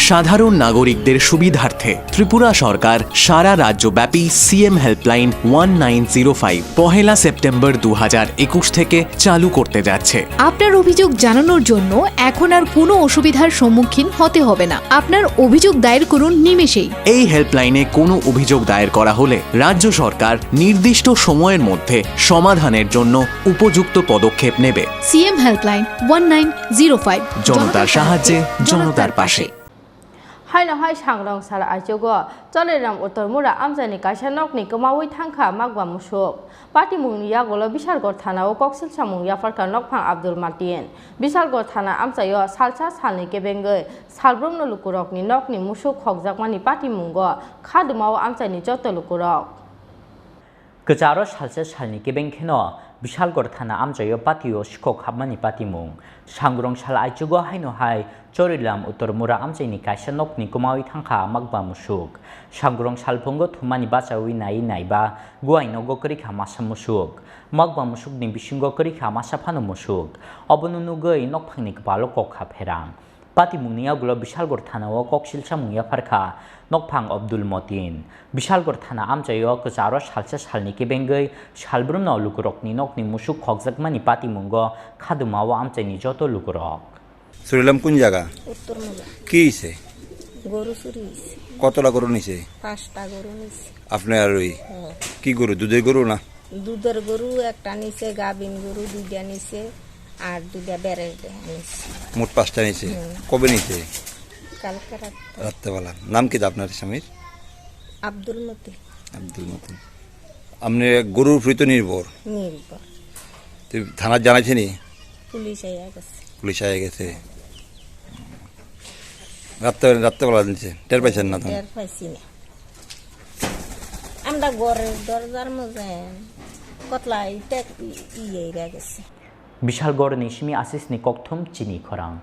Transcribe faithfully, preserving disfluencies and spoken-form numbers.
সাধারণ নাগরিকদের সুবিধার্থে ত্রিপুরা সরকার সারা রাজ্যব্যাপী CM helpline one nine zero five পহেলা সেপ্টেম্বর দু হাজার একুশ থেকে চালু করতে যাচ্ছে। আপনার অভিযোগ জানানোর জন্য এখন আর কোনো অসুবিধার সম্মুখীন হতে হবে না। আপনার অভিযোগ দায়ের করুন নিমেষেই। এই হেল্পলাইনে কোনো অভিযোগ দায়ের করা হলে রাজ্য সরকার নির্দিষ্ট সময়ের মধ্যে সমাধানের জন্য উপযুক্ত পদক্ষেপ নেবে। CM helpline one nine zero five. জনতার সাহায্যে, জনতার পাশে। Haino hai sangrong sal aichugo Choriram Uttor Mura amchaini kaisa nokni kwmaui thangkha makba musuk. Patimungni yagulo Bishalgarh thanao koksil samung yapharkha nokphang Abdul Matin. Bishalgarh thana amchaio salsa salni kebengwi salbrumno lukurokni nokni musuk khokjakmani patimungo khadumao amchaini joto lukurok. Kwcharo salsa salni kebeng kheno Bishalgarh thana amchaio patio sikhok hapmani patimung. Sangrong sal aichugo haino hai Chorilam Uttor Mura amchaini kaisa nokni kwmaui thangkha makba musuk. Sangrong salphungo thummani bachaui nai naiba guai nogo kwrwikha masa musuk. Makba musukni bisingo kwrwikha masa phano musuk. Obono nugwi nokphangni kwpalo kokha pherang. Patimungni yagulo Bishalgarh thanao koksil samung yapharkha nokphang Abdul Matin. Bishalgarh thana amchaio kwcharo salsa salni kebengwi salbrumno lukurokni nokni musuk khokjakmani patimungo khadumao amchaini joto lukurok. Chorilam কোন জায়গা? উত্তর মুলা। কি হইছে? গরু চুরি হইছে। কতটা গরু নিছে? পাঁচটা গরু নিছে। আপনার ওই হ্যাঁ। কি গরু? দুধের গরু না? দুধের গরু একটা নিছে, গাভিন গরু দুইটা নিছে, আর দুইটা বেড়ের দেহা নিছে। মোট পাঁচটা নিছে। হুম। কবে নিছে? কালকে রাত। রাত্রেবেলা। নাম কি আপনার স্বামীর? আব্দুল মতিন। আব্দুল মতিন। আপনি গরুর উপরে তো নির্ভর। নির্ভর। তো থানাত জানাইছেনি? পুলিশ আইয়া গেছে। পুলিশ আইয়া গেছে। রাত্রে, রাত্রেবেলা দিছে, টের পাইছেন না তো? টের পাইছি না। আমরা ঘরের দরজার মধ্যে কতলা ইটা ইয়ে হইয়া গেছে। Bishalgarhni simi asisni kokthum chini khorang.